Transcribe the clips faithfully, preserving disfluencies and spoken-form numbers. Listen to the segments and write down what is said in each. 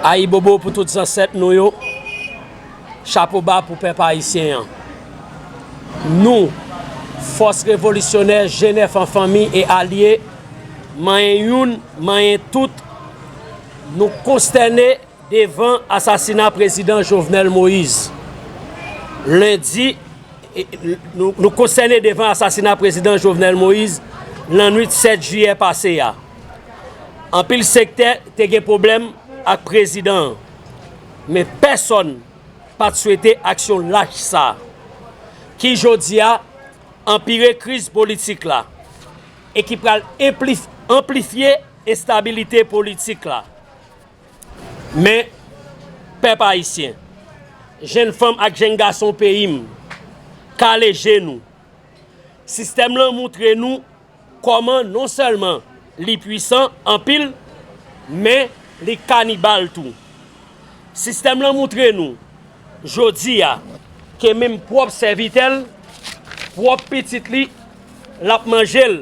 Ayibobo pou tout zansèt nou yo. Chapo ba pou pèp ayisyen an. Nou, Fòs Revolisyonè G nèf an fanmi e alye, manyen youn, manyen tout, nou konstène devan asasina Prezidan Jovenel Moïse. Lendi, e, nou, nou konstène devan asasina Prezidan Jovenel Moïse lannwit sèt jiyè pase a. Anpil sektè te gen pwoblèm ak prezidan an, men pèsonn pa t swete aksyon lach sa a, ki jodi a anpire kriz politik la e ki pral enplif-, anplifye enstabilite politik la. Men, pèp ayisyen, jenn fanm ak jenn gason peyi m, kale je nou. Sistèm lan moutre nou kòman non sèlman li pwisan anpil, men li kanibal tou. Sistèm lan moutre nou, jodi a, ke menm pwòp sèvitè l, pwòp pitit li, l ap manje l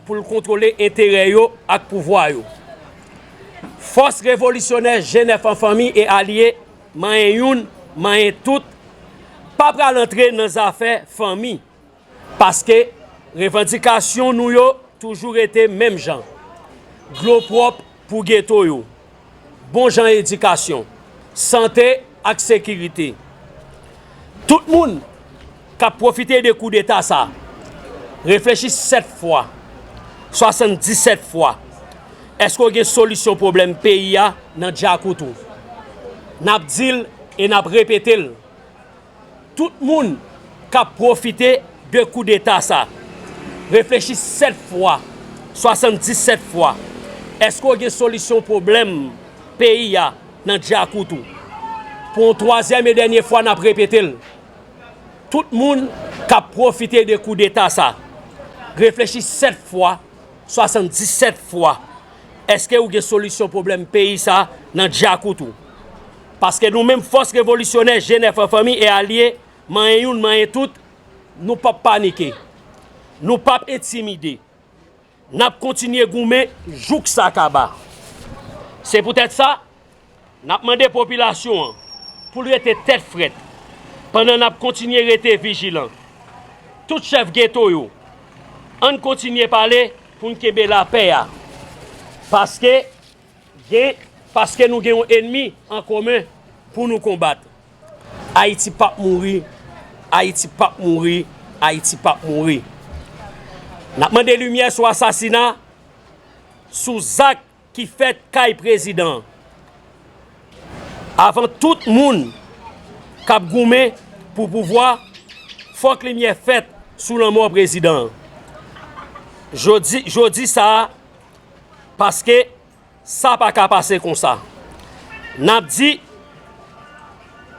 pou l kontwole enterè yo ak pouvwa yo. Fòs Revolisyonè G nèf an fanmi e alye, manyen youn, manyen tout, pa pral antre nan zafè fanmi. Paske revandikasyon nou yo toujou rete menm jan. Dlo pwòp pou geto yo, bon jan edikasyon, sante ak sekirite. Tout moun k ap pwofite de koudeta sa, reflechi sèt fwa, swasanndisèt fwa. Èske w gen solisyon pwoblèm peyi a nan djakout ou? N ap di l e n ap repete l. Tout moun k ap pwofite de koudeta sa, reflechi sèt fwa, swasanndisèt fwa. Èske w gen solisyon pwoblèm peyi a nan djakout ou? Pou yon twazyèm e dènye fwa, n ap repete l. Tout moun k ap pwofite de koudeta sa, reflechi sèt fwa, swasanndisèt fwa. Èske w gen solisyon pwoblèm peyi sa nan djakout ou? Paske nou menm Fòs Revolisyonè G nèf an fanmi e alye, manyen youn, manyen tout, nou p ap panike. Nou p ap entimide. N ap kontinye goumen jouk sa kaba. Se poutèt sa, n ap mande popilasyon an pou l rete tèt frèt, pandan n ap kontinye rete vijilan. Tout chèf geto yo, ann kontinye pale pou n kenbe lapè a. Paske gen, paske nou gen yon ènmi an komen pou nou konbat. Ayiti p ap mouri, Ayiti p ap mouri, Ayiti p ap mouri. N ap mande limyè sou asasina, sou zak ki fèt kay prezidan an. Avan tout moun k ap goumen pou pouvwa, fòk limyè fèt sou lanmò prezidan an. Jodi, jodi sa a, paske sa pa ka pase konsa. N ap di,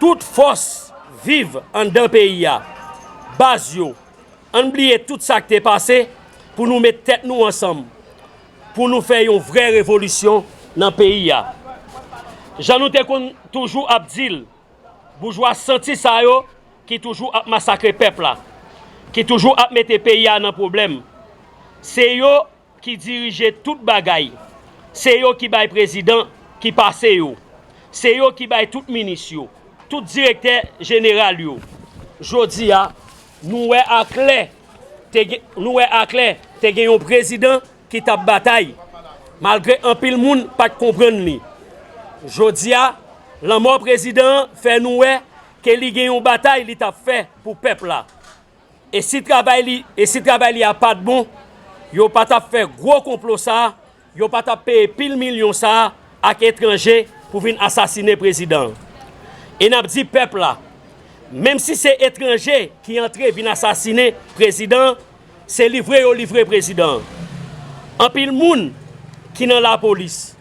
tout fòs viv anndan peyi a, baz yo, ann bliye tout sa k te pase pou nou met tèt nou ansanm, pou nou fè yon vrè revolisyon nan peyi a. Jan nou te konn toujou ap di l, boujwa santi sa yo ki toujou ap masakre pèp la, ki toujou ap mete peyi a nan pwoblèm, se yo ki dirije tout bagay. Se yo ki bay prezidan ki pase yo. Se yo ki bay tout minis yo, tout direktè jeneral yo. Jodi a, nou wè aklè, te gen, nou wè aklè, te gen yon prezidan ki t ap batay, malgre anpil moun pa t konprann li. Jodi a, lanmò prezidan an fè nou wè ke li gen yon batay li t ap fè pou pèp la. E si travay li, e si travay li a pa t bon, yo pa t ap fè gwo konplo sa a, yo pa t ap peye pil milyon sa a ak etranje pou vin asasinen prezidan an. E n ap di pèp la, menm si se etranje ki antre vin asasinen prezidan an, se livre yo livre prezidan an. Anpil moun ki nan lapolis,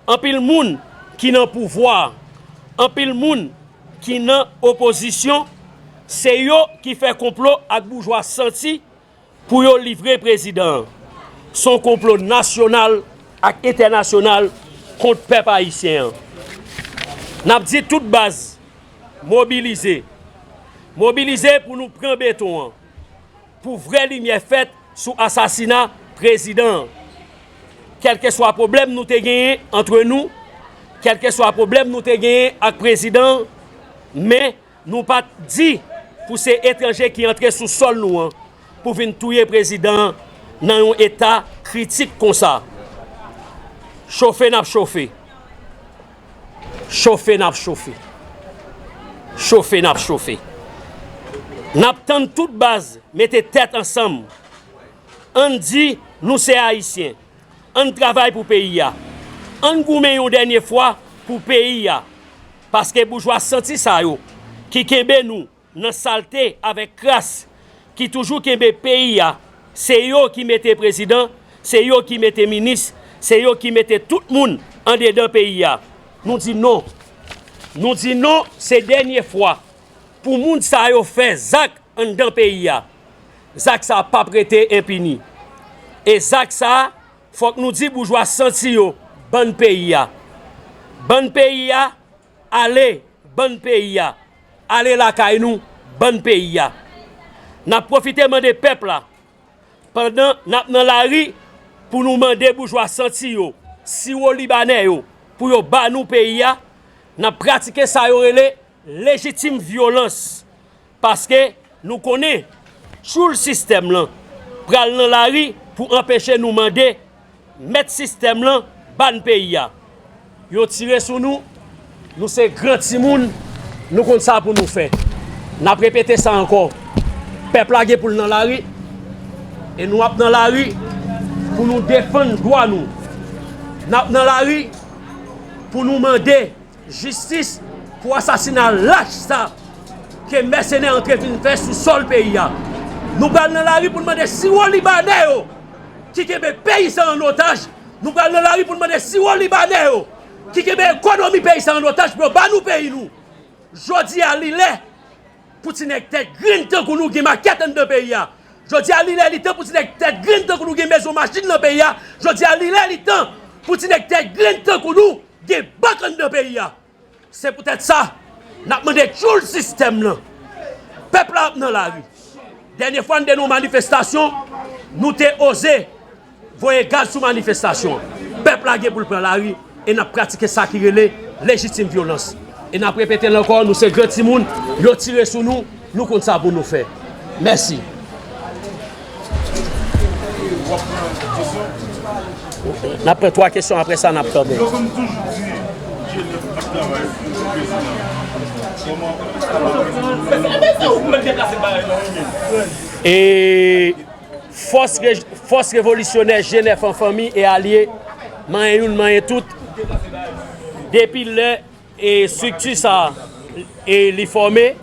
anpil moun ki nan pouvwa a, anpil moun ki nan opozisyon, se yo ki fè konplo ak boujwa santi pou yo livre prezidan an. Se yon konplo nasyonal ak entènasyonal kont pèp ayisyen an. N ap di tout baz, mobilize. Mobilize pou nou pran beton an. Pou vrè limyè fèt sou asasina prezidan an. Kèlkeswa pwoblèm nou te genyen antre nou, kèlkeswa pwoblèm nou te genyen ak prezidan an, men nou pa t di pou se etranje ki antre sou sòl nou an pou vin touye prezidan an nan yon eta kritik konsa. Chofe n ap chofe. Chofe n ap chofe. Chofe n ap chofe. N ap tann tout baz mete tèt ansanm. Ann di nou se Ayisyen. Ann travay pou peyi a. Ann goumen yon dènye fwa pou peyi a. Paske boujwa santi sa yo ki kenbe nou nan salte avèk kras, ki toujou kenbe peyi a, se yo ki mete prezidan, se yo ki mete minis, se yo ki mete tout moun andedan peyi a. Nou di non. Nou di non, se dènye fwa pou moun sa yo fè zak anndan peyi a. Zak sa p ap rete enpini. E zak sa, fòk nou di boujwa santi yo, bann peyi a. Bann peyi a, ale, bann peyi a. Ale lakay nou, bann peyi a. N ap pwofite mande pèp la, pandan n ap nan lari, pou nou mande boujwa santi yo, siwo libanè yo, pou yo ba nou peyi a, n ap pratike sa yo rele lejitim vyolans. Paske nou konnen tchoul sistèm lan pral nan lari pou anpeche nou mande mèt sistèm lan ba n peyi a. Yo tire sou nou, nou se gran timoun, nou konn sa pou nou fè. N ap repete sa ankò. Pèp la gen pou l nan lari, e nou ap nan lari pou nou defann dwa nou. N ap nan lari pou nou mande jistis pou asasina lach sa ke mèsenè antre vin fè sou sòl peyi a. Nou pral nan lari pou n mande siwo libanè yo ki kenbe peyi sa an otaj. Nou pral nan lari pou n mande siwo libanè yo ki kenbe ekonomi peyi sa an otaj pou yo ba nou peyi nou. Jodi a, li lè pou ti nèg tèt grenn tankou nou gen makèt anndan peyi a. Jodi a, li lè li tan pou ti nèg tèt grenn tankou nou gen mezon machin nan peyi a. Jodi a, li lè li tan pou ti nèg tèt grenn tankou nou gen bank anndan peyi a. Se poutèt sa, n ap mande tchoul sistèm lan. Pèp la ap nan lari. Dènye fwa n te nan yon manifestasyon, nou te oze voye gaz sou manifestasyon an. Pèp la gen pou l pran lari e n ap pratike sa ki rele lejitim vyolans. E n ap repete l ankò, nou se gran timoun, yo tire sou nou, nou konn sa pou nou fè. Mèsi. N ap pran twa kesyon, apre sa n ap tande. Yo konn toujou di G nèf ap travay pou prezidan. Kòman sa va prezidan? E fòs re-, fòs revolisyonè G nèf an fanmi e alye, manyen youn, manyen tout, depi lè e estrikti sa a, e li fòme,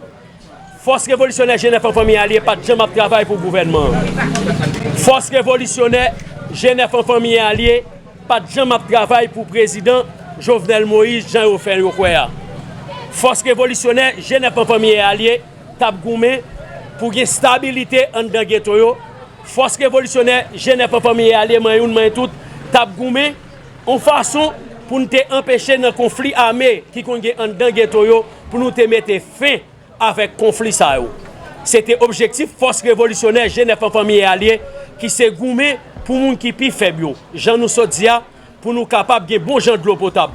Fòs Revolisyonè G nèf an fanmi e alye pa t janm ap travay pou gouvènman an. Fòs Revolisyonè G nèf an fanmi e alye pa t janm ap travay pou prezidan Jovenel Moïse, jan yo fè yo kwè a. Fòs Revolisyonè G nèf an fanmi e alye t ap goumen pou gen stabilite anndan geto yo. Fòs Revolisyonè G nèf an fanmi e alye, manyen youn, manyen tout, t ap goumen yon fason pou n te anpeche nan konfli ame ki konn gen anndan geto yo, pou nou te mete fen avèk konfli sa yo. Se te objektif Fòs Revolisyonè G nèf an fanmi e alye, ki se goumen pou moun ki pi fèb yo, jan nou sot di a, pou nou kapab gen bon jan dlo potab,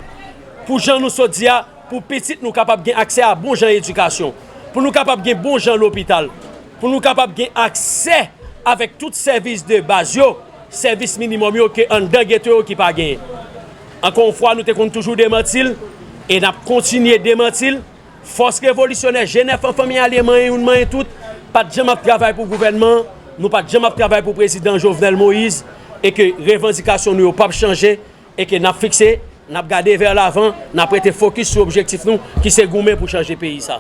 pou jan nou sot di a, pou pitit nou kapab gen aksè a bon jan edikasyon, pou nou kapab gen bon jan lopital, pou nou kapab gen aksè avèk tout sèvis de baz yo, sèvis minimòm yo ke anndan geto yo ki pa genyen. Ankò yon fwa, nou te konn toujou demanti l, e n ap kontinye demanti l. Fòs Revolisyonè G nèf an fanmi e alye, manyen youn, manyen tout, pa t janm ap travay pou gouvènman an, nou pa t janm ap travay pou prezidan Jovenel Moïse, e ke revandikasyon nou yo p ap chanje, e ke n ap fikse, n ap gade vè lavan, n ap rete fokis sou objektif nou, ki se goumen pou chanje peyi sa.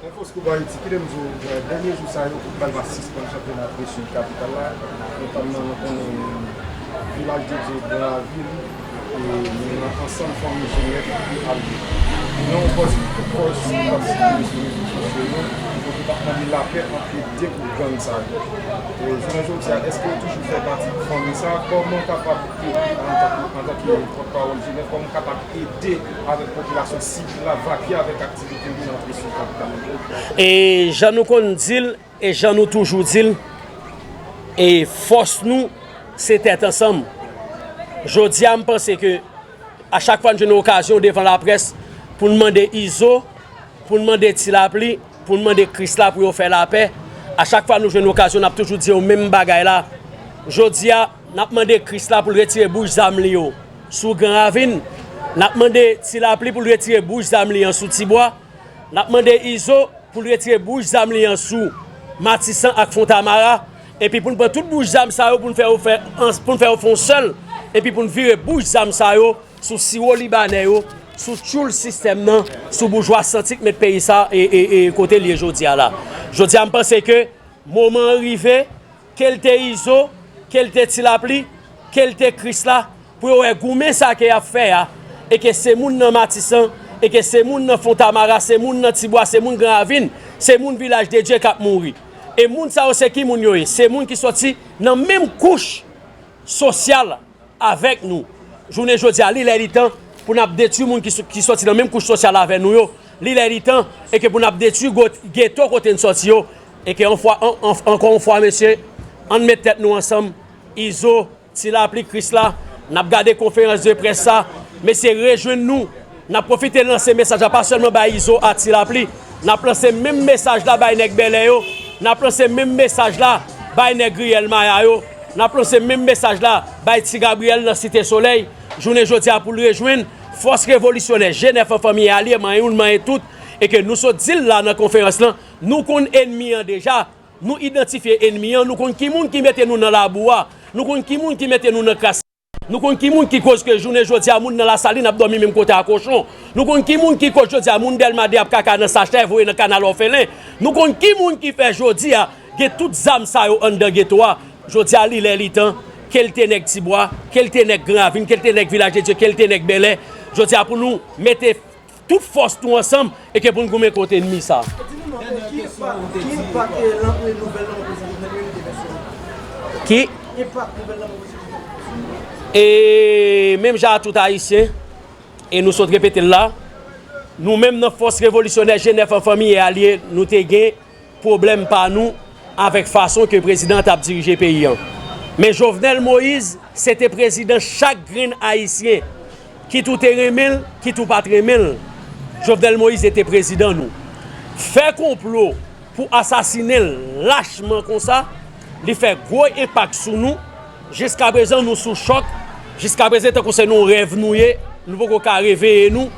Yon fòs Koub Ayiti, kite m di w, dènye jou sa yo, foutbòl va sispann chanpyona Presud kapital la, notamman nou konnen Vilaj de Dye, Gran Ravin, E nou nan ansanm fanmi Jenèf ki al nan yon pòs, pòs ki pase sou rezo sosyo yo, kote n ap mande lapè ant de gwoup gang sa yo. E jounen jodi a, èske w toujou fè pati fanmi sa a? Kòman w kapab ede antanke, antanke pòtpawòl Jenèf, kòman w kapab ede avèk popilasyon sivil la, vaке avèk aktivite yo nan antre sou kanta? E jan nou konn di l, e jan nou toujou di l, e fòs nou, se tèt ansanm. Jodi a, m panse ke a chak fwa n jwenn okazyon devan laprès pou n mande Izo, pou n mande Ti Lapli, pou n mande Krisla pou yo fè lapè, a chak fwa nou jwenn okazyon, n ap toujou di yo menm bagay la. Jodi a, n ap mande Krisla pou l retire bouch zam li yo sou Gran Ravin. N ap mande Ti Lapli pou l retire bouch zam li an sou Tibwa. N ap mande Izo pou l retire bouch zam li an sou Matisan ak Fontamara, epi pou n pran tout bouch zam sa yo pou n fè yo fè, pou n fè yo fè yon sèl, epi pou n vire bouch zam sa yo sou siwo libanè yo, sou tchoul sistèm nan, sou boujwa santi k met peyi sa e, e, e kote l ye jodi a la. Jodi a, m panse ke moman an rive, ke l te Izo, ke l te Ti Lapli, ke l te Krisla, pou yo wè goumen sa ke y ap fè a, e ke se moun nan Matisan, e ke se moun nan Fontamara, se moun nan Tibwa, se moun Gran Ravin, se moun Vilaj de Dye k ap mouri. E moun sa yo se ki moun yo ye? Se moun ki soti nan menm kouch sosyal avèk nou. Jounen jodi a, li lè li tan pou n ap detwi moun ki, ki soti nan menm kouch sosyal avè nou yo. Li lè li tan e ke pou n ap detwi go-, geto kote n soti yo. E ke yon fwa, an, an, ankò yon fwa, mesye, ann met tèt nou ansanm. Izo, Ti Lapli, Krisla, n ap gade konferans de près sa. Mesye, rejwenn nou. N ap pwofite lanse mesaj la pa sèlman bay Izo a Ti Lapli. N ap lanse menm mesaj la bay nèg Bèlè yo. N ap lanse menm mesaj la bay nèg Riyèl Maya yo. N ap lanse menm mesaj la bay Ti Gabriyèl nan Site Solèy. Jounen jodi a pou l rejwenn fòs revolisyonè Jenèf an fanmi e alye, manyen youn, manyen tout, e ke nou sot di l la nan konferans lan, nou konn ènmi an deja. Nou idantifye ènmi an, nou konn ki moun ki mete nou nan labou a, nou konn ki moun ki mete nou nan kras, nou konn ki moun ki koz ke jounen jodi a moun nan Lasalin ap dòmi menm kote a kochon, nou konn ki moun ki koz jodi a moun Dèlma de ap kaka nan sachè voye nan kanal òfelen, nou konn ki moun ki fè jodi a gen tout zam sa yo anndan geto a. Jodi a li lè li tan, ke l te nèg Tibwa, ke l te nèg Gran Ravin, ke l te nèg Vilaj de Dye, ke l te nèg Bèlè, jodi a pou nou mete tout fòs nou ansanm e ke pou n goumen kont ènmi sa. Di nou non, ki enpak, ki enpak, eh, lan-, eh, nouvèl lanmò prezidan Jovenel Moïse te fè sou nou? Ki enpak nouvèl lanmò prezidan Jovenel Moïse? E menm jan a tout Ayisyen, e nou sot repete l la, nou menm nan fòs revolisyonè Jenèf an fanmi e alye, nou te gen pwoblèm pa nou avèk fason ke prezidan an t ap dirije peyi an. Men Jovenel Moïse, se te prezidan chak grenn Ayisyen. Kit ou te renmen l, kit ou pa t renmen l, Jovenel Moïse te prezidan nou. Fè konplo pou asasinen l lachman konsa, li fè gwo enpak sou nou. Jiskaprezan, nou sou chòk. Jiskaprezan, tankou se nan yon rèv nou ye, nou poko ka reveye nou.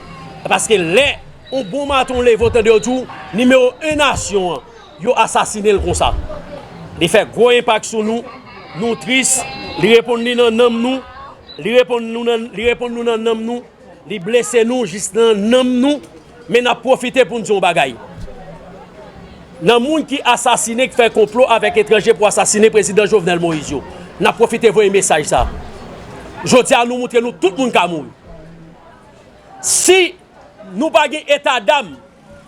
Paske lè yon bon maten w leve, w tande yo di w, nimewo en nasyon an, yo asasinen l konsa. Li fè gwo enpak sou nou. Nou tris. Li reponn li nan nanm nou. Li reponn nou nan, li reponn nou nan nanm nou. Li blese nou jis nan nanm nou. Men n ap pwofite pou n di yon bagay. Nan moun ki asasinen, ki fè konplo avèk etranje pou asasinen prezidan Jovenel Moïse yo, n ap pwofite voye mesaj sa. Jodi a, nou moutre nou tout moun ka mouri. Si nou pa gen etadam,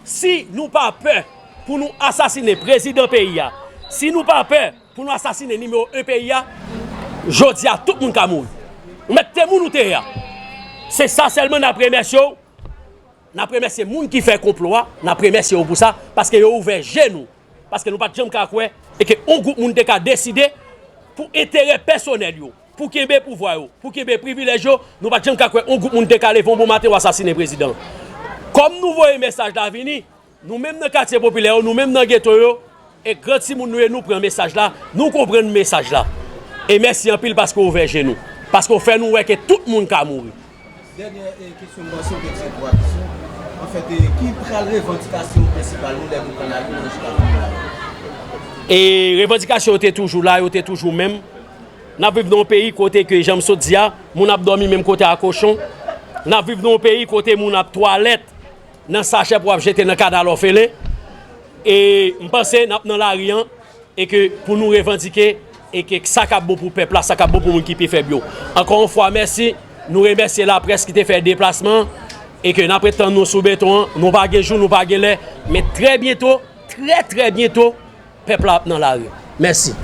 si nou pa pè pou nou asasinen prezidan peyi a, si nou pa pè pou nou asasinen nimewo en peyi a, jodi a, tout moun ka mouri. Ou mèt te moun ou te ye a. Se sa sèlman n ap remèsye w. N ap remèsye moun ki fè konplo a, n ap remèsye yo pou sa, paske yo ouvè je nou. Paske nou pa t janm ka kwè, e ke yon gwoup moun te ka deside pou enterè pèsonèl yo, pou kenbe pouvwa yo, pou kenbe privilèj yo, nou pa t janm ka kwè yon gwoup moun te ka leve yon bon maten w asasinen prezidan. Kòm nou voye mesaj la vini, nou menm nan katye popilè yo, nou menm nan geto yo, e gran timoun nou ye, nou pran mesaj la, nou konprann mesaj la. E mèsi anpil paske w ouvè je nou, paske w fè nou wè ke tout moun ka mouri. Dènyè, eh, kesyon m, bon, si w te di twa kesyon. Anfèt, eh, ki pral revandikasyon prensipal nou lè nou pran lari nou jika kounye a? E revandikasyon yo te toujou la, yo te toujou menm. N ap viv nan yon peyi kote ke, jan m sot di a, moun ap dòmi menm kote a kochon. N ap viv nan yon peyi kote moun ap twalèt nan sachè pou ap jete nan kanal òfelen. E m panse n ap nan lari an, e ke pou nou revandike, e ke sa k ap bon pou pèp la, sa k ap bon pou moun ki pi fèb yo. Ankò yon fwa, mèsi. Nou remèsye laprès ki te fè deplasman e ke n ap ret tann nou sou beton an. Nou pa gen jou, nou pa gen lè, men trè byento, trè, trè byento, pèp la ap nan lari. Mèsi.